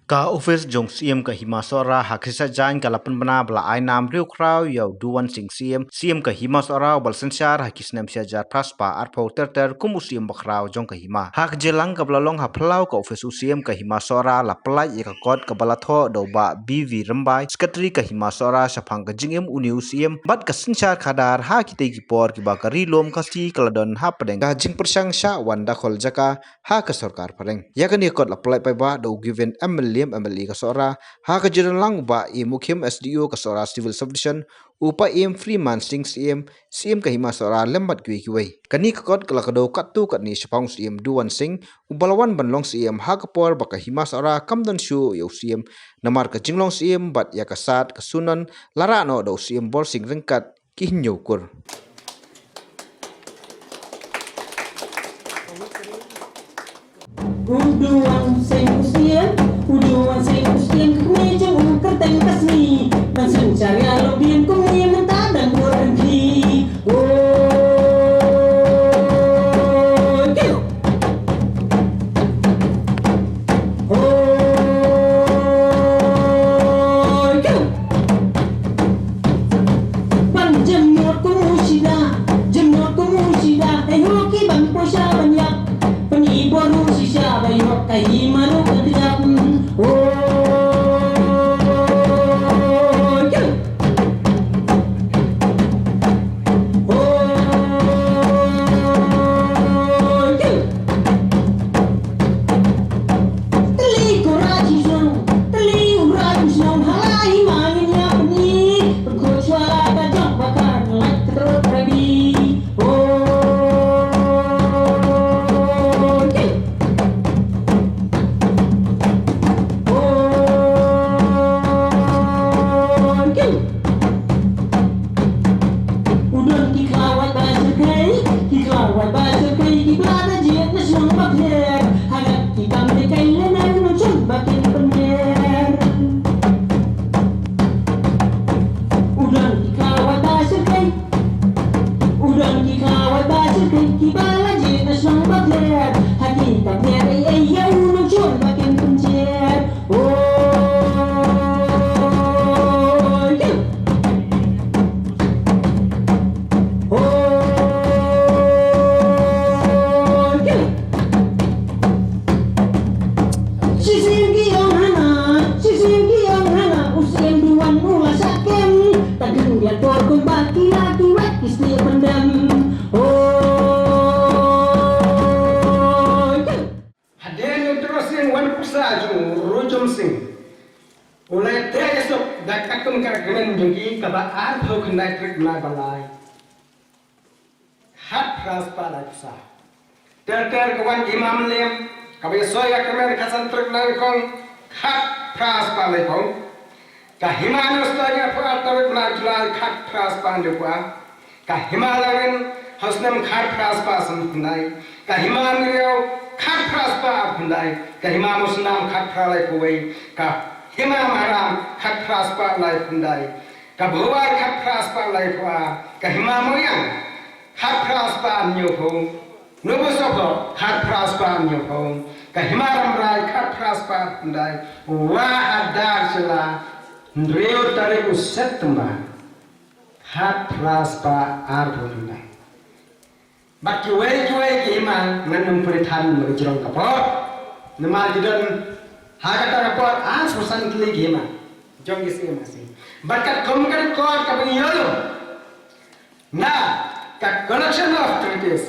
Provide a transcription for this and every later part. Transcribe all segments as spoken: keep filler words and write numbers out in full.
Ka ophis jong u Syiem ka Hima Sohra ha Khrisniat Jain ka la pynbna ba la ai nam riewkhraw ïa u Duwan Singh Syiem, Syiem ka Hima Sohra, uba la synshar ha ki snem shihajar phra spah arphew ter ter kum u Syiem bakhraw jong ka Hima. Ha ka jingialang kaba la long ha phyllaw ka ophis u Syiem ka Hima Sohra, la pyllait ïa ka kot kaba la thoh da u Bah B V Rymbai, Secretary ka Hima Sohra, shaphang ka jingim une u Syiem bad ka synshar khadar ha kitei ki por kiba ka Ri Lum Khasi ka la don hapdeng ka jingpyrshang shah wan dakhol jaka ha ka sorkar phareng. Ïa kane ka kot la pyllait paidbah da u Given M William, M L A ka Sohra, ha ka jingdon lang u Bah E Mukhim, S D O ka Sohra Civil Subdivision, u Paiem Freeman Singh Syiem, Syiem ka Hima Sohra, lem bad kiwei kiwei. Kane ka kot ka la kdew katto katne shaphang u Syiem Duwan Singh, uba la wan ban long Syiem ha ka por ba ka Hima Sohra kam don shuh ïa u Syiem, namar ka jinglong Syiem bad ïa ka sad ka sunon la rah noh da u Syiem Borsing ryngkat ki hynñiew kur. U Duwan Singh u Syiem, u Duwan Singh u Syiem, ka kmie jong u kyrteng ka Sngi. Ban synshar ïa longdien kumne mynta dang bun ryngki. Oi, kiu. Oi, kiu. Ban jemnud kum u shida, jemnud kum u shida, eh, ho ki ban poi sha ban ïap. Pyni bor u shisha ba ïoh ka Hima ruh ka kjap. Oi, kiu. Oi, kiu. Tylli ko Raji Shnong, tylli u Raji Shnong, ha la Hima ngin ïa pyni. Pynkhuid shuwa la ka jong ba kar, lait ka trut rabi. Oi, kiu. Oi, kiu. U don ki khlawait ba shyrkhei, ki khlawait ba shyrkhei, kiba la jied na shnong ba pher. Ha ngat ki kam ne kai lehniam nongshun ba kin pynmer. U don ki khlawait ba shyrkhei, u don ki khlawait ba shyrkhei, kiba la jied na shnong ba pher. Ha ki kam pher ei ei ïa u nongshun ba kin pynjer. Oi, kiu. Oi, kiu. Shisien ki ong hana, shisien ki ong hana, u Syiem Duwan u la shah kem. Ta khyndiat por kumba ki la ki wait ki snieh pyndem. Oi, kiu. Hadien u Tyrwa Syiem wan pyrsa jong u Rujum Singh, u la teh ïasuk da ka kum ka kmen jong ki kaba arphew khyndai tarik bnai ba lai. Khatphra spah laiphew saw. Ter ter ka wan Hima Mylliem kaba ïasoh ïa ka kmen khatsan tarik bnai Nyngkong, khatphra spah laiphew. Ka Hima Nongstoiñ arphew ar tarik bnai July, khatphra spah hynriewphew ar. Ka Hima Langrin ha u snem khatphra spah san khyndai. Ka Hima Myriaw khatphra spah ar khyndai. Ka Hima Mawsynram khatphra laiphew wei. Ka Hima Maharam khatphra spah laiphew khyndai. Ka Bhowai khatphra spah laiphew ar. Ka Hima Mawïang khatphra spah hynñiewphew. Nobusopo khatphra spah hynñiewphew. Ka Hima Rambrai khatphra spah khyndai. Wa hadar sha la hynriew tarik u September, khatphra spah arphew khyndai. Bad kiwei kiwei ki hima ngan ym pule than ba ka jrong ka por. Namar ki don ha kata ka por arphew san tylli ki hima jong ki Syiem Khasi. Bad katkum ka record kaba ngi ïoh na ka collection of treaties,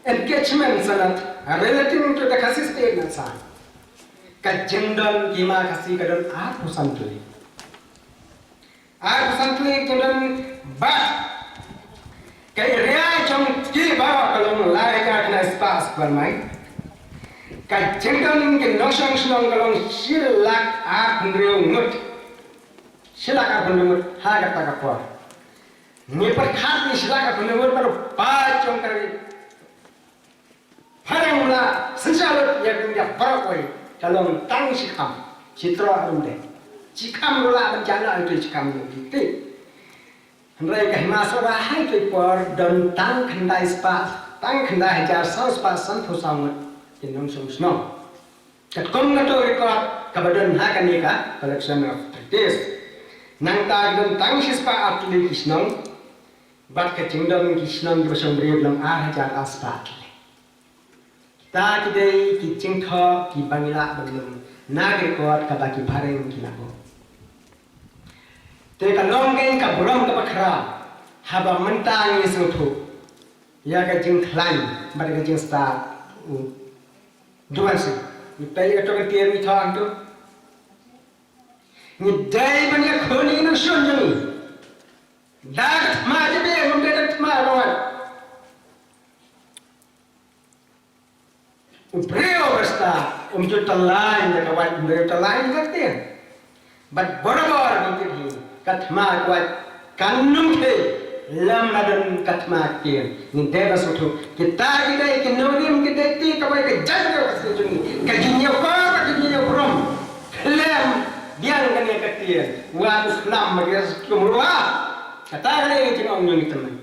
encashment sanad relating to the Khasi state na Assam, ka jingdon ki hima Khasi ka don arphew san tylli. Arphew san tylli ki jingdon bad ka area jong ki baroh ka long lai hajar khyndai spah square mile. Ka jingdon ki nongshong shnong ka long shi lak arphew hynriew ngut. Shi lak arphew hynriew ngut ha kata ka por. Ngi pyrkhat ïa shi lak arphew hynriew ngut baroh ba jong ka ri. Phareng la synshar lut ïa ka ri baroh kawei, ka long tang shi kham, shi troh ruh ym dei. Shi kham ruh lah ban jah noh ïa u shi kham ruh ym dei. Hynrei ka Hima Sohra ha kata ka por don tang khyndai spah, tang khyndai hajar saw spah sanphew saw ngut ki nongshong shnong. Katkum kato ka record Kaba don ha kane ka collection of treatise. Nangta ki don tang shispah artylli ki shnong bad ka jingdon ki shnong kiba shong briew long ar hajar arspah artylli. Kita ki dei ki jingthoh kiba ngi lah ban lum na ki record kaba ki phareng ki la buh. Te ka long kein ka burom kaba khraw haba mynta ngi sngewthuh ïa ka jingkhlaiñ bad ka jingstad u Duan Sing. Ngi peit ïa kato ka ktien ngi thoh hangto. Ngi dei ban ïakhun ïa ki nongshun jong ngi da ka thma jabieng, ym dei da ka thma rawat. U briew ba stad um ju tyllaiñ da ka wait, um briew tyllaiñ da ka ktien. Bad borabor ngi tip hi ka thma ka wait kan ym khie lem la don ka thma ka ktien. Ngi dei ban sngewthuh kita ki dei ki nongrim, ki dei ti kawei ka jaitbynriew ka sdang jong ngi, ka jingïakor bad ka jingïaburom. Khlem biang kane ka ktien wat u khnam ma ki kum ruh. Kata ka dei ka jingong jong ngi tymmen.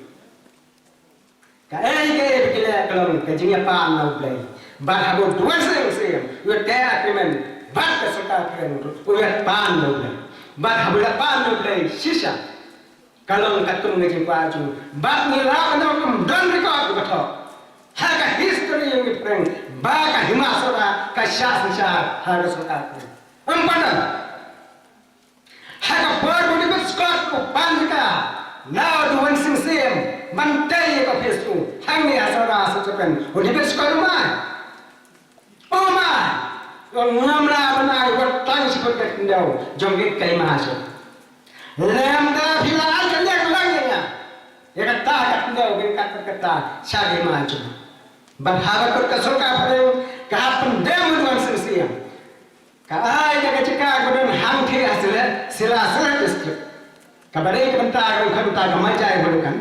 Kaei kaei ba ki leh ka long ka jingïapan na U Blei. Bad haba u Duan Sing Syiem u ïa teh agreement bad ka sorkar phareng ruh u ïapan na U Blei. Bad haba u ïapan na U Blei shisha ka long katkum ka jingkwah jong u. Bad ngi lah ban ong ym don record ba thoh ha ka history jong ngi phareng ba ka Hima Sohra ka shah synshar ha ka sorkar phareng. Ym pat don. Ha ka por ba u David Scott u pan jaka na u Duan Sing Syiem ban tei ïa ka phase two hangne ha Sohra Sutjepen, u David Scott u ong, u ong, ngam lah ban ai wat tang shi phut ka khyndew jong ka Hima Sohra. Lymda phi la ai ka liang lang ïa nga, ïa kata ka khyndew, ïa kata, kata sha ka Hima Sohra. Bad haba kut ka sorkar phareng ka hap pyndem u Duan Sing Syiem. Ka ai da ka jaka kaba don hangthie ha Sylhet, Sila, Sylhet District. Kaba dei ka bynta ka, ka bynta ka Majai Balukan.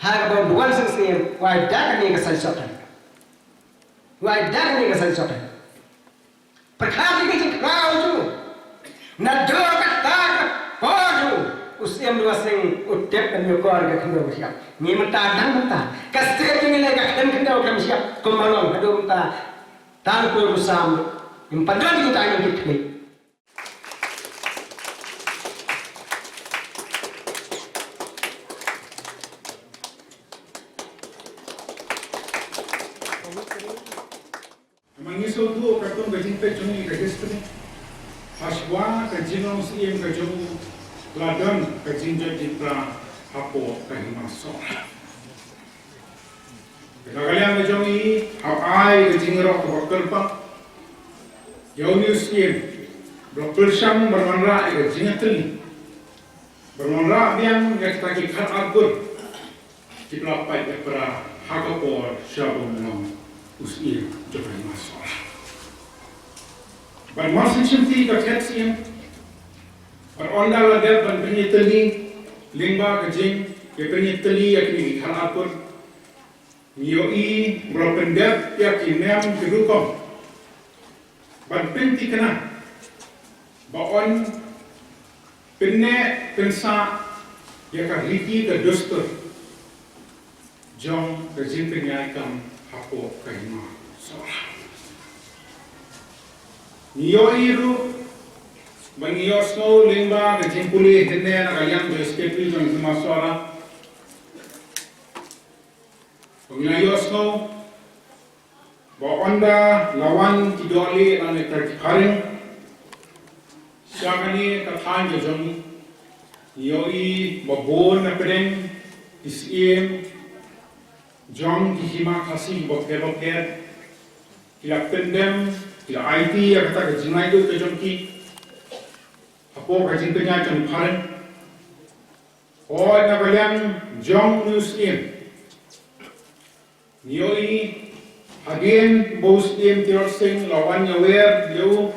Ha kaba u Duan Sing Syiem u ai da kane ka Saiñ Sohphet. U ai da kane ka Saiñ Sohphet. Pyrkhat ïa ka jingkhraw jong u. Naduh kata ka por jong u, u Syiem Duan Sing u tip ban ïakor ïa ka khyndew ka shyiap. Ngi mynta dang mynta ka state jong ngi lei ka khlem khyndew khlem shyiap kumba long haduh mynta. Tang khlem rusam, ym pat don kita ki khlieh. Namar ngi sngewthuh katkum ka jingpeit jong ngi ka history, hashwa ka jinglong syiem ka jong u la don ka jingjot jingpra hapoh ka Hima Sohra. Ka liang ka jong ngi hap ai ka jingïaroh kaba kyrpang ïa une u syiem ba la pyrshang ban wanrah ïa ka jingïatylli, ban wanrah biang ïa kita ki khatar kur kiba la pait ïapra ha ka por sha ba un long u syiem jong ka Hima Sohra. Bad mar shu shimti ka khet syiem, bad ynda la dep ban pynïatylli lyngba ka jing, ïa pynïatylli ïa kine ki khatar kur, ngi ïohi ba la pyndep ïa ki niam ki rukom ban pynthikna ba yn pynneh pynsah ïa ka riti ka dustur jong ka jingpynïaid kam hapoh ka Hima Sohra. Ngi ïohi ruh ba ngi ïohsngew lyngba ka jingpule hynne na ka liang ka Secretary jong ka Hima Sohra. Ba ngi la ïohsngew ba ynda la wan ki dohlieh lane ki phareng sha kane ka thaiñ ka jong ngi, ngi ïohi ba bun na pdeng ki syiem jong ki hima Khasi bapher bapher ki la pyndem, ki la aiti ïa kata ka jinglaitluid ka jong ki hapoh ka jingpynïaid jong ki phareng. Hooid, na ka liang jong une u syiem, ngi ïohi hadien ba u syiem Tirot Sing la wan ïawer ïa u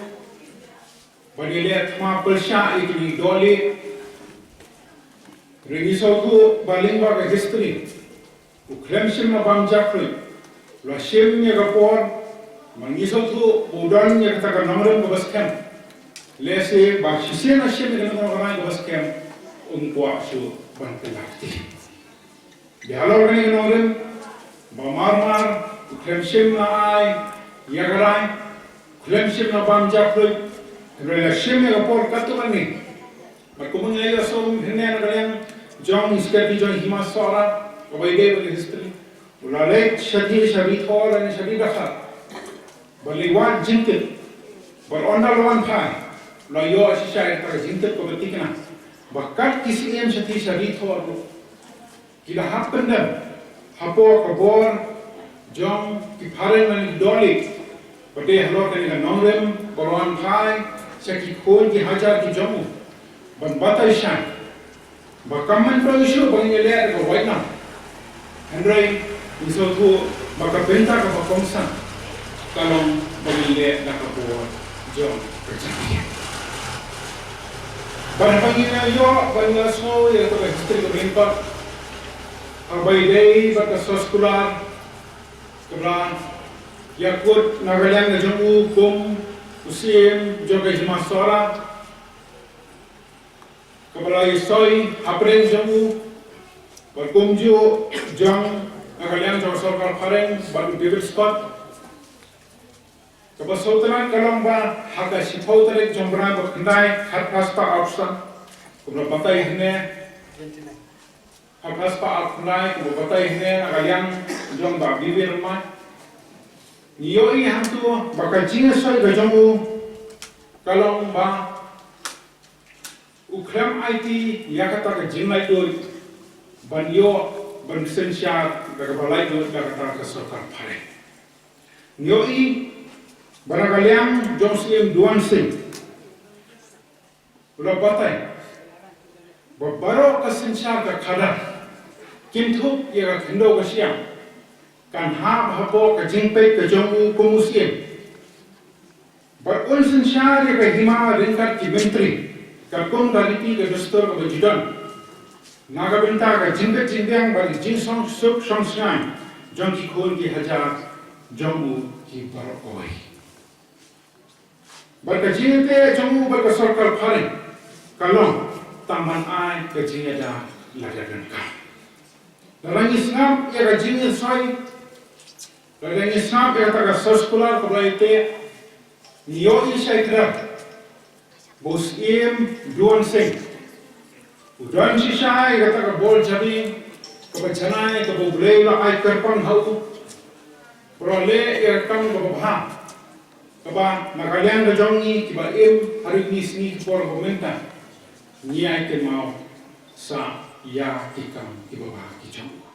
ban ïaleh thma pyrshah ïa kine ki dohlieh. Hynrei ngi sngewthuh ba lyngba ka history, u khlem shim na bam jakhluit, u la shim ïa ka por, ma ngi sngewthuh ba u don ïa kata ka nongrim kaba skhem. Lehse ba shisien la shim ïa ka nongrim kaba skhem, um kwah shuh ban kylla kti. Te halor kane ka nongrim ba mar mar, u khlem shim na ai ïa ka rai, u khlem shim na bam jakhluit, Hynrei la shim ïa ka por katto katne. Bad kumba ngi la ïohsngew hangne na ka liang jong i Secretary jong Hima Sohra, kaba ïadei bad ka history, u la leit shathie sha Ri Thor lane sha Ri Dkhar, ba la wad jingtip, bad ynda la wan phai, la ïoh shisha ïa ka jingtip kaba thikna ba kat ki Syiem shathie sha Ri Thor ruh ki la hap pyndem hapoh ka bor jong ki phareng lane ki dohlieh, bad dei halor kane ka nongrim ba la wan phai sha ki khun ki hajar ki jong u ban batai shai ba kam myntoi shuh ba ngin ïaleh da ka waitlam. Hynrei ngi sngewthuh ba ka bynta kaba kongsan ka long ba ngin leh da ka bor jong ka jaitbynriew. Bad haba ngi la ïoh, ba ngi la sngew ïa ka history kaba lyngkot, haba ïadei bad ka soskular kaba la ïakut na ka liang ka jong u kum u Syiem jong ka Hima Sohra, kaba la ïasoi hapdeng jong u, bad kumjuh jong na ka liang jong ka sorkar phareng bad u David Scott. Kaba sngewtynnat ka long ba ha ka shiphew tarik jong u bnai ba khyndai, khatphra spah arphew san, kumba la batai hangne, khatphra spah arphew khyndai, kumba la batai hangne na ka liang jong Bah B B Rymbai, ngi ïohi hangto ba ka jingïasoi ka jong u ka long ba u khlem aiti ïa kata ka jinglaitluid ban ïoh ban synshar da kaba laitluid da kata ka sorkar phareng. Ngi ïohi ba na ka liang jong u Syiem Duan Singh u la batai ba baroh ka synshar ka khadar, kynthup ïa ka khyndew ka shyiap, kan hap hapoh ka jingpeit ka jong u kum u Syiem. Bad un synshar ïa ka hima ryngkat ki myntri katkum ka riti ka dustur kaba ju don, na ka bynta ka jingbit jingbiang bad ka jingsuk suk suk sngewsih jong ki khun ki hajar jong u ki baroh kawei. Bad ka jingïadei jong u bad ka sorkar phareng ka long tang ban ai ka jingïada lada donkam. Lada ngi sngap ïa ka jingïasoi, lada ngi sngap ïa kata ka soskular kaba la ïateh, ngi ïohi shai kdar ba u Syiem Duan Singh u don shisha ïa kata ka bor jabieng kaba janai kaba U Blei u la ai kyrpang ha u, ba u la leh ïa ka kam kaba bha, kaba na ka liang ka jong ngi kiba im ha ri ngi sngi ki por ba mynta, ngi ai kynmaw sa ïa ki kam kiba bha ki jong u.